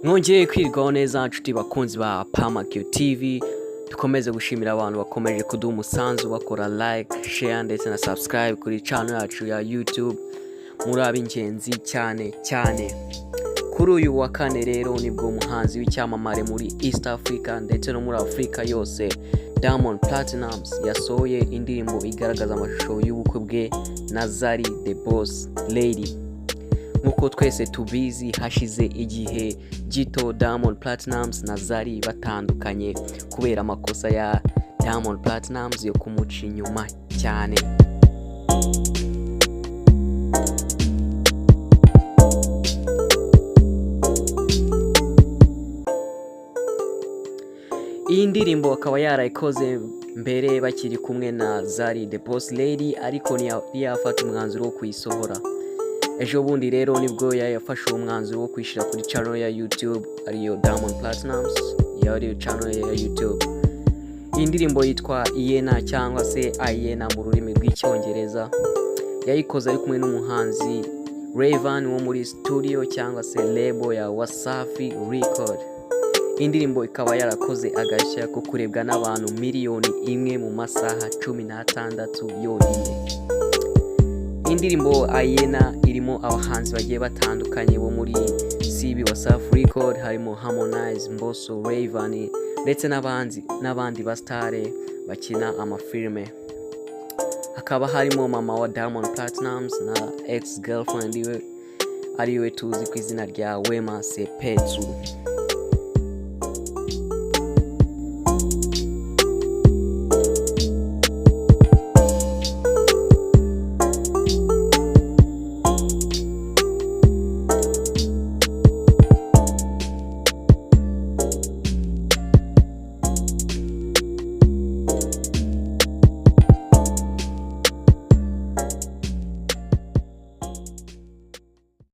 Mwongeye kwirwaho neza, nshuti bakunzi ba Pamakyo TV. Dukomeze gushimira abantu bakomeje kuduha umusanzu bakora like, share ndetse na subscribe kuri channel yacu ya YouTube. Muri ab'ingenzi cyane cyane. Kuri uyu wa kane rero nibwo umuhanzi w'icyamamare muri East Africa ndetse no muri Afurika yose, Diamond Platnumz, yasohoye indirimbo igaragaza amashusho y'ubukwe bwe na Zari the Boss Lady. Nk'uko twese tubizi, hashize igihe gito Diamond Platnumz na Zari batandukanye kubera amakosa ya Diamond Platnumz yo kumuca inyuma cyane. Iyi ndirimbo akaba yarayikoze mbere bakiri kumwe na Zari the Boss Lady, ariko ntiyafata umwanzuro wo kuyisohora. Ejo bundi rero nibwo yafashe uwo mwanzuro wo kwishyira kuri channel ya YouTube, ariyo Diamond Platnumz, ariyo channel ya YouTube. Iyi ndirimbo yitwa Iyena cyangwa se Ayena mu rurimi rw'Icyongereza. Yayikoze ari kumwe n'umuhanzi Rayvanny wo muri studio cyangwa se label ya Wasafi Record. Iyi ndirimbo ikaba yarakoze agashya ko kurebwa n'abantu 1 miliyoni mu masaha 16 yonyine. Iyi ndirimbo Ayena irimo abahanzi bagiye batandukanye bo muri CB Wasafi Record, harimo Harmonize, Mbosso, Rayvanny ndetse n'abandi basitare bakina amafilime. Hakaba harimo mama wa Diamond Platnumz na ex girlfriend we, ariwe tuzi ku izina rya Wema Sepetu.